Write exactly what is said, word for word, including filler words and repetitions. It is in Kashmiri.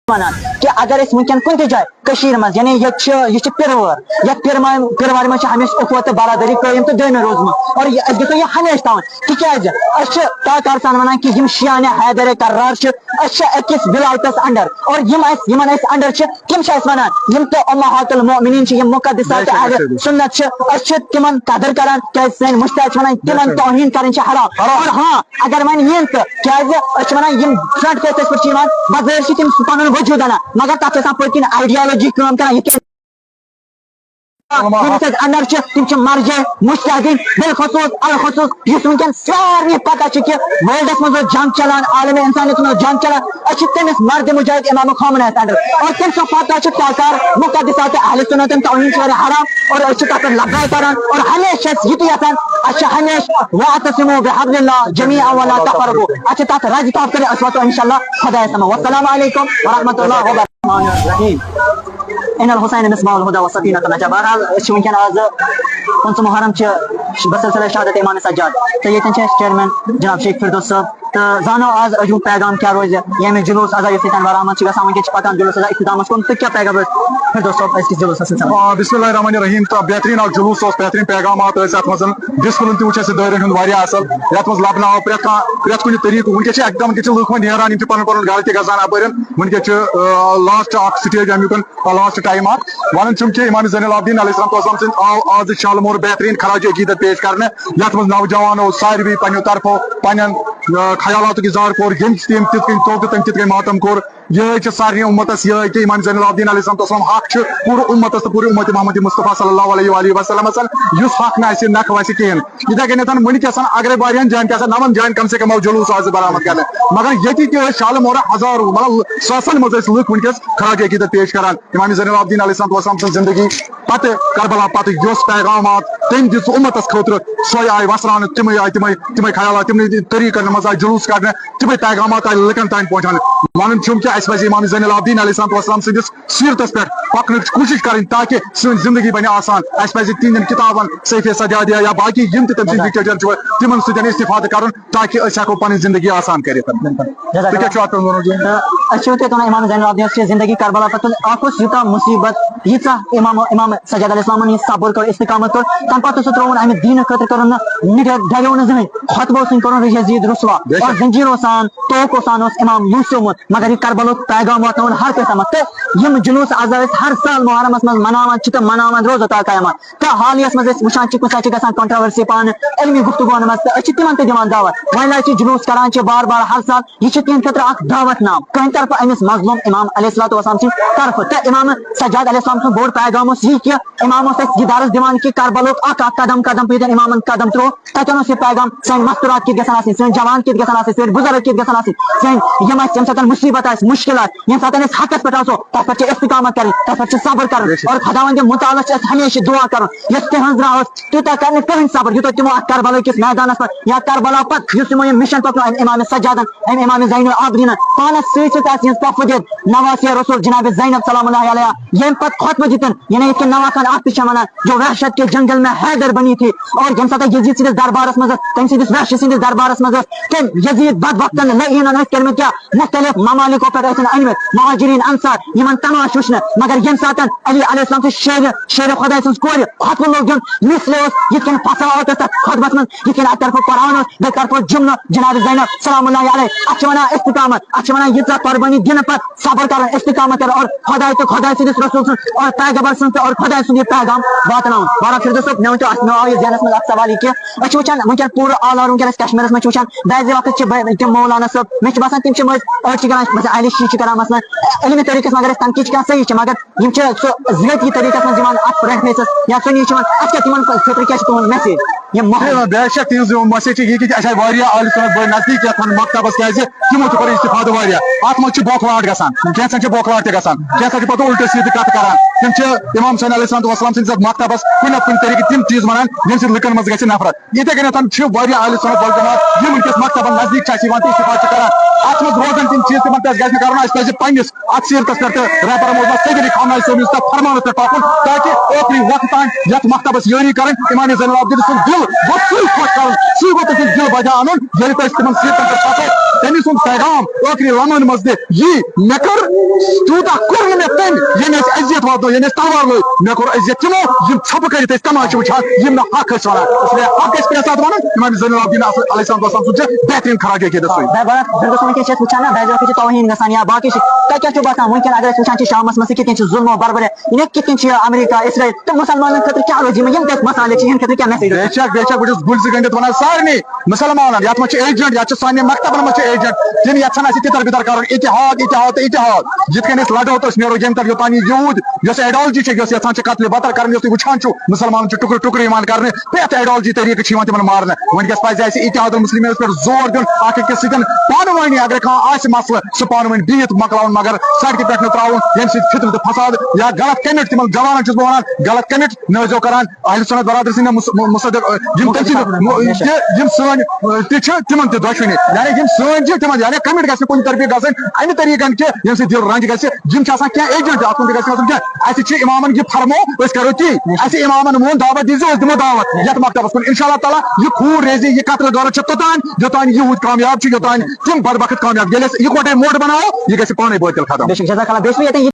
ونان کہِ اگر أسۍ وٕنکیٚن کُنہِ تہِ جایہِ کٔشیٖرِ منٛز، یعنی ییٚتہِ چھِ، یہِ چھِ پِروٲر، یَتھ پِروارِ، پِروارِ منٛز چھِ ہمیشہِ اُخوت تہٕ برادری قٲیِم تہٕ دٲیمہِ روٗزمٕژ، اور یہِ، أسۍ گژھو یہِ ہمیشہِ تھاوٕنۍ، تِکیازِ أسۍ چھِ تاکار سان ونان کہِ یِم شیعانِ حیدر کرار چھِ، أسۍ چھِ أکِس ولایتس اندر، اور یِم اَسہِ، یِمن أسۍ اندر چھِ، تِم چھِ اَسہِ ونان، یِم تہِ امہات المؤمنین چھِ، یِم مقدسات بے شک، اہل بے شک۔ سنت چھِ، أسۍ چھِ تِمن قدر کران، کیازِ سٲنۍ مُجتہد چھِ ونان، تِمن بے شک۔ توہین کرٕنۍ چھِ حرام۔ حرام۔ اور ہاں، اگر وۄنۍ یِن تہٕ کیازِ أسۍ چھِ ونان، یِم فرنٹ فیسس پٮ۪ٹھ چھِ یِوان، بظٲہر چھِ تِم پنُن وجوٗد انان، مگر تتھ چھِ آسان پٔتۍ کِنۍ آئیڈیالوجی کٲم کران، یِتھ کٔنۍ ییٚمِس أسۍ اندر چھِ، تِم چھِ مرجع مجتہدین، بالخصوص الخصوص یُس وٕنکیٚن سارنٕے پتہ چھِ کہِ ورلڈس منٛز اوس جنگ چلان، عالم انسانیت منٛز جنگ چلان، أسۍ چھِ تٔمِس مرد مجاہد امام خامنہ یس اندر، اور تٔمۍ سُنٛد پتہ چھُ تاکار مقدسات اہل سنتن توہین چھِ واریاہ حرام، اور أسۍ چھِ تتھ پٮ۪ٹھ لبیک کران، اور ہمیشہِ چھِ أسۍ یہِ تہِ یژھان، أسۍ چھِ ہمیشہِ واعتصموا بحبل اللہ جمیعا ولا تفرقوا، اَسہِ چھِ تَتھ رَزِ تھپھ کٔرِتھ، أسۍ واتو اِنشاءاللہ خۄدایَس تَمام۔ والسلام علیکم ورحمۃ اللہ وبرکاتہ۔ الرحمن الرحیم۔ ان الحسین مصباح الہدی و سفینۃ النجاۃ۔ بہرحال، أسۍ چھِ وٕنکیٚن آز پٕنٛژٕہ محرم چھِ بسلسلہ شہادت امام سجاد، تہٕ ییٚتٮ۪ن چھِ اَسہِ چیئرمین جناب شیخ فردوس صٲب، تہٕ زانو آز أزیُک پیغام کیٛاہ روزِ، ییٚمہِ جلوس اَزا یُس ییٚتٮ۪ن برآمد چھِ گژھان، وٕنکیٚن چھِ پَکان جلوس اَزا اختتامَس کُن، تہٕ کیٛاہ پیغام روزِ فردوس صٲب أزکِس جلوسَس سۭتۍ؟ آ، بسم اللہ الرحمن الرحیم۔ تہٕ بہتریٖن اکھ جلوس اوس، بہتریٖن پیغامات ٲسۍ اتھ منٛز۔ ڈسپلن تہِ وٕچھ اَسہِ دٲیرن ہُنٛد واریاہ اصل۔ یتھ منٛز لبنہٕ آو پرٛٮ۪تھ کانٛہہ، پرٛٮ۪تھ کُنہِ طریٖقہٕ۔ وٕنکیٚس چھِ اکدم، وٕنکیٚس چھِ لُکھ وۄنۍ نیران، یِم چھِ پنُن پنُن گرٕ تہِ گژھان اپٲرٮ۪ن۔ وٕنکیٚس چھِ، آ، لاسٹ اکھ سٹیج امیُک، آ، لاسٹ ٹایم اکھ۔ ونان چھِم کہِ امام زین العابدین علیہ الصلوۃ والسلام سٕنٛدۍ آو آز شالہٕ مور بہتریٖن خراج عقیدت پیش کرنہٕ، یتھ منٛز نوجوانو ساروی پننیو طرفو پننٮ۪ن، آ، خیالاتُک اظہار کوٚر، ییٚمہِ تٔمۍ تِتھ کٔنۍ توٚگ تہٕ تٔمۍ تِتھ کٔنۍ ماتم کوٚر۔ یِہوٚے چھِ سارنٕے اُمتس، یِہوٚے کہِ امام زین العابدین علیہ الصلوۃ والسلام حق چھُ پوٗرٕ اُمتس تہٕ پوٗرٕ اُمت محمد مصطفیٰ صلی اللہ علیہ وآلہ وسلمس، یُس حق نہٕ آسہِ، نکھٕ وَسہِ کِہیٖنۍ۔ یِتھے کٔنٮ۪تھ وٕنکیٚس اگر واریاہن جاین تہِ آسن، نون جاین کم سے کم آو جلوس آز برآمد کرنہٕ، مگر ییٚتہِ تہِ ٲسۍ شالہٕ مورہ ہزارو، مطلب ساسن منٛز ٲسۍ لُکھ وٕنکیٚس خراج عقیدت پیش کران امام زین العابدین علیہ الصلوۃ والسلام سٕنٛز زندگی پتہٕ، کربلا پتہٕ یۄس پیغامات تٔمۍ دِژ اُمتس خٲطرٕ، سۄے آیہِ وسراونہٕ، تِمے آیہِ، تِمے، تِمے خیالات، تِمنٕے طریٖقن منٛز آیہِ جلوس کڑنہٕ، تِمے پیغامات آیہِ لُکن تام پہنچاونہٕ۔ ونان چھُم کہِ اَسہِ پزِ امام زین العابدین علیہ الصلوۃ والسلام سٕنٛدِس سیٖرتس پٮ۪ٹھ پکنٕچ کوٗشِش کرٕنۍ، تاکہِ سٲنۍ زندگی بنہِ آسان۔ اَسہِ پزِ تِہنٛدٮ۪ن کِتابن، صحیفہ سجادیہ یا باقی یِم تہِ تٔمۍ سٕنٛدۍ لِٹریچر چھِ، تِمن سۭتۍ استفادٕ کرُن، تاکہِ أسۍ ہٮ۪کو پنٕنۍ زندگی آسان کٔرِتھ۔ بِلکُل۔ جزاک تُہۍ کیٛاہ اللہ۔ چھِو اَتھ پٮ۪ٹھ وَنُن؟ تہٕ أسۍ چھِ یِتھَے کٔنۍ امام زین العابدینس چھِ زندگی کربلا پٮ۪ٹھ، اکھ اوس یوٗتاہ مصیبت، ییٖژاہ امام، امام سجاد علیہ السلامن یہِ صبر کوٚر، استقامت کوٚر، تَمہِ پَتہٕ اوس سُہ ترٛووُن اَمہِ دیٖنہٕ خٲطرٕ، کوٚرُن نہٕ، نہٕ ڈ-، ڈریو نہٕ زٕہٕنۍ۔ خۄطبہٕ اوس نہٕ کوٚرُن یزید رسوا، بے شک۔ اور زنجیٖرو سان، توکو سان اوس امام لوٗسیومُت، مگر یہِ کربلُک پیغام واتناوُن ہر کٲنٛسہِ تامَتھ۔ تہٕ یِم جلوٗس اعضا أسۍ ہر سال محرمس منٛز مناوان چھِ تہٕ مناوان روزو تا قیامت۔ تہٕ حالیس منٛز أسۍ وٕچھان چھِ، کُنہِ ساتہٕ چھِ گژھان کنٹروورسی پانہٕ علمی گفتگوَن منٛز، تہٕ أسۍ چھِ تِمن تہِ دِوان دعوت۔ وۄنۍ لٲگۍ چھِ جلوٗس کران چھِ بار بار ہر سال، یہِ چھِ تِہنٛدِ خٲطرٕ اکھ دعوت نام۔ کٕہٕنۍ طرفہٕ أمِس مظلوم امام علیہ الصلوۃ والسلام سٕنٛدِ طرفہٕ۔ تہٕ امام سجاد علیہ السلام سُنٛد بوٚڑ پیغام اوس یہِ کہِ امام اوس اَسہِ یہِ درس دِوان کہِ کربلُک اکھ اکھ قدم قدم، ییٚتٮ۪ن امامن قدم ترٛوو، تَتٮ۪ن اوس یہِ پیغام، سٲنۍ مستورات کِتھ گژھن آسٕنۍ، سٲنۍ جوان کِتھ گژھن آسٕنۍ، سٲنۍ بُزرگ کِتھ گژھن آسٕنۍ، سٲنۍ یِم اَسہِ ییٚمہِ ساتہٕ مُصیبت آسہِ، مُشکل آسہِ، ییٚمہِ ساتہٕ أسۍ حقس پٮ۪ٹھ آسو، تَتھ پٮ۪ٹھ چھِ استقامت کرٕنۍ، تَتھ پٮ۪ٹھ چھِ صبر کرُن۔ بے شک۔ اور خداوندِ مُتعالس چھِ اَسہِ ہمیشہِ دُعا کرُن، یۄس تِہنٛز راہ ٲس، تیوٗتاہ کر نہٕ کٕہٕنۍ صبر، یوٗتاہ تِمو اَتھ کربلا کِس میدانس پٮ۪ٹھ یا کربلا پتہٕ یُس تِمو یہِ مِشن پکنو اَمہِ امام سجادن، اَمہِ امام زین العابدینن، پانس سۭتۍ سۭتۍ آسہِ یِہنٛز پۄپھٕ دِتھ نواسیہ رسول جناب زینب سلام اللہ علیہا، ییٚمہِ پتہٕ خطبہٕ دِتن، یعنی یِتھ کٔنۍ نوا خان اکھ تہِ چھِ ونان، جو وحشت کے جنگل میں حیدر بنی تھی، اور ییٚمہِ ساتہٕ یزید سٕنٛدِس دربارس منٛز ٲس، تٔمۍ سٕنٛدِس وحشی سٕنٛدِس دربارس منٛز ٲس، تٔمۍ یزید بدبختن لعینن ٲسۍ کٔرمٕتۍ کیٛاہ؟ مختلف ممالکو پٮ۪ٹھ ٲسِن أنمٕتۍ مہاجرین انصار، یِمن تماش وٕچھنہٕ، مگر ییٚمہِ ساتہٕ علی علیہ السلام سٕنٛز شیرِ، شیرِ خۄداے سٕنٛز کورِ خطبہٕ لوگ دیُن، مثلہِ اوس یِتھ کٔنۍ فصاحت ٲس تتھ خطبس منٛز، یِتھ کٔنۍ اکہِ طرفہٕ قرآن اوس، بیٚیہِ طرفہٕ جملہٕ جناب زینب سلام اللہ علیہ۔ اتھ چھِ ونان استقامت، اتھ چھِ ونان ییٖژاہ قۄربٲنی دِنہٕ پتہٕ صبر کرُن، استقامت کرُن اور خۄداے تہٕ خۄداے سٕنٛدِس رسول سُنٛد اور پیغمبر سُنٛد تہٕ اور خۄداے سُنٛد یہِ پیغام واتناوُن۔ بہرحال فردوس صٲب، مےٚ ؤنۍ تو اتھ، مےٚ آو یہِ ذہنس منٛز اکھ سوال یہِ کہِ أسۍ چھِ وٕچھان وٕنکیٚن پوٗرٕ all over وٕنکیٚن أسۍ کشمیٖرس منٛز چھِ وٕچھان بعضِ وقتہٕ چھِ بٔڑۍ تِم مولانا صٲب، مےٚ چھِ باسان تِم چھِ مٔنٛزۍ، أڑۍ چھِ کران مثلاً اہل شیعہ چھِ کران مثلاً علمی طریٖقس منٛز اگر أسۍ تنقیٖد چھِ کران صحیح چھِ، مگر یِم چھِ سُہ ذٲتی طریٖقس منٛز یِوان اتھ پرٛٮ۪تھ کٲنٛسہِ یا سُنی چھِ یِوان، اتھ کیٛاہ تِمن خٲطرٕ کیٛاہ چھِ تُہُنٛد message؟ یِم محل۔ بے شک تِہنٛز یِم message چھِ یہِ کہِ اَسہِ آیہِ واریاہ اہل سنت بٔڑۍ نزدیٖک یتھ وۄنۍ مکتبس، کیٛازِ تِمو تہِ کوٚر استفادٕ واریاہ۔ اتھ منٛز چھِ بوکھلاٹ گژھان، کینٛژن چھِ بوکھلاٹ تہِ گژھان، کینٛژن چھِ پتہٕ الٹہٕ سیٖدٕ کتھٕ کران۔ تِم چھِ امام حسین علیہ السلام سٕنٛدِس مکتبس کُنہِ نتہٕ کُنہِ طریٖقہٕ تِم چیٖز ونان، ییٚمہِ سۭتۍ لُکن منٛز گژھِ نفرت۔ یِتھے کٔنٮ۪تھ چھِ واریاہ اہل سنت والجماعت یِم وٕنکیٚس مکتبن نزدیٖک چھِ اَسہِ یِوان تہٕ استفادٕ چھِ کران۔ اتھ منٛز روزان تِم چیٖز، تِمن پٮ۪ٹھ گژھِ نہٕ کرُن۔ اسہِ پزِ پننِس اتھ سیٖرتس پٮ۪ٹھ تہٕ رہبر موضوع سید علی خامنہ صٲب یُس تتھ فرمانس پٮ۪ٹھ پکُن، تاکہِ ٲخری وقت تام یتھ مکتبس یٲری کرٕنۍ، امام زین العابدین سُنٛد دل گوٚو سُے خۄش کرُن، سُے گوٚو تٔمۍ سُنٛد دل بجاونُن۔ ییٚلہِ تُہۍ تِمن سیٖرتن پٮ۪ٹھ پکو، تٔمۍ سُنٛد پیغام ٲخری لمحن منٛز دِ، یی مےٚ کٔر، تیوٗتاہ کوٚر نہٕ مےٚ تٔمۍ، ییٚمۍ اَسہِ اذیت واتنو، ییٚمۍ اَسہِ تلوار لٲج۔ مےٚ کوٚر اذیت تِمو، یِم ژھۄپہٕ کٔرِتھ ٲسۍ تماشہٕ وٕچھان، یِم نہٕ حق ٲسۍ وَنان۔ اس لیے حق گژھِ پرٛٮ۪تھ ساتہٕ وَنُن۔ امام زین العابدین علیہ السلام سُنٛد چھُ بہتریٖن خراج عقیدت سُے۔ بہٕ، بہٕ، بہٕ گوٚژھ وٕنکیٚس چھِ أسۍ وٕچھان نا، بعض وقتہٕ چھِ توہیٖن گژھان یا باقٕے چھِ۔ تۄہہِ کیٛاہ چھُو باسان وٕنکیٚن اگر أسۍ وٕچھان چھِ شامَس منٛز کہِ کِتھ کٔنۍ چھُ ظُلم و بربریت، یعنی کِتھ کٔنۍ چھِ یہِ امریکہ، اسرائیل تہٕ مُسلمانَن خٲطرٕ کیٛاہ روزِ یِمَن، یِم تہِ اَسہِ مسالہٕ چھِ، یِہِنٛدِ خٲطرٕ کیٛاہ message روزِ؟ بے شک، بے شک، بہٕ چھُس گُلۍ زٕ گٔنٛڈِتھ وَنان سارنٕے مُسلمانَن، یَتھ منٛز چھِ agent، یَتھ چھِ سانٮ۪ن مکتبَن منٛز چھِ agent، تِم یَژھان اَسہِ تِتر بِتر کَرُن، اتحاد، اتحاد تہٕ اتحاد۔ یِتھ کٔنۍ أسۍ لَڑو تہٕ أسۍ نیرو ییٚمہِ پٮ۪ٹھ یوٚتام یہِ یہوٗد، یۄس ideology چھِ، یۄس یَژھان چھِ قتلِ بطر کَرٕنۍ، یۄس تُہۍ وٕچھان چھِو مُسلمانَن چھُ ٹُکرٕ ٹُکرٕ یِوان کَرنہٕ، پرٛٮ۪تھ ideology طریٖقہٕ چھِ یِوان تِمَن مارنہٕ۔ وٕنکیٚس پَزِ اَسہِ اتحاد المسلمینَس پٮ۪ٹھ زور دیُن، اَکھ أکِس سۭتۍ پانہٕ ؤنی اگر کانٛہہ آسہِ مسلہٕ، سُہ پانہٕ ؤنۍ بِہِتھ مۄکلاوُن، مگر سڑکہِ پٮ۪ٹھ نہٕ ترٛاوُن، ییٚمہِ سۭتۍ فتنہٕ تہٕ فساد یا غلط comment، تِمن جوانن چھُس بہٕ وَنان، غلط comment نہ ٲسۍزیو کران۔ اہل سنت برادری سٕنٛدۍ مُس-، مُ-، مُصدق، یِم تٔمۍ سٕنٛدۍ، مُ-، یہِ، یِم سٲنۍ، تہِ چھِ تِمن تہِ دۄشوٕنی، یعنی یِم سٲنۍ چھِ تِمن، یعنی comment گژھِ نہٕ کُنہِ طرفہٕ گژھٕنۍ اَمہِ طریٖقن کہِ ییٚمہِ سۭتۍ دِل رنج گژھِ۔ یِم چھِ آسان کینٛہہ agent، اَتھ کُن تہِ گژھِ نہٕ آسُن کینٛہہ۔ اَسہِ چھِ اِمامن یہِ فرمو، أسۍ کرو تی۔ اَسہِ اِمامن ووٚن دعوت دیٖزیو، أسۍ دِمو دعوت۔ یتھ مکتبس کُن انشاءاللہ تعالیٰ یہِ خوٗن ریزِ، یہِ قتل غارت چھِ توٚتام، یوٚتام یہوٗد کامیاب چھِ، یوٚتام تِم بدبخت کامیاب۔ ییٚلہِ أسۍ یِکوٹے موٹ بناوو، یہِ گژھِ پانے بٲطل ختم۔ بے شک، جزاک اللہ۔ بیٚیہِ چھُس بہٕ ییٚتٮ۪ن یہِ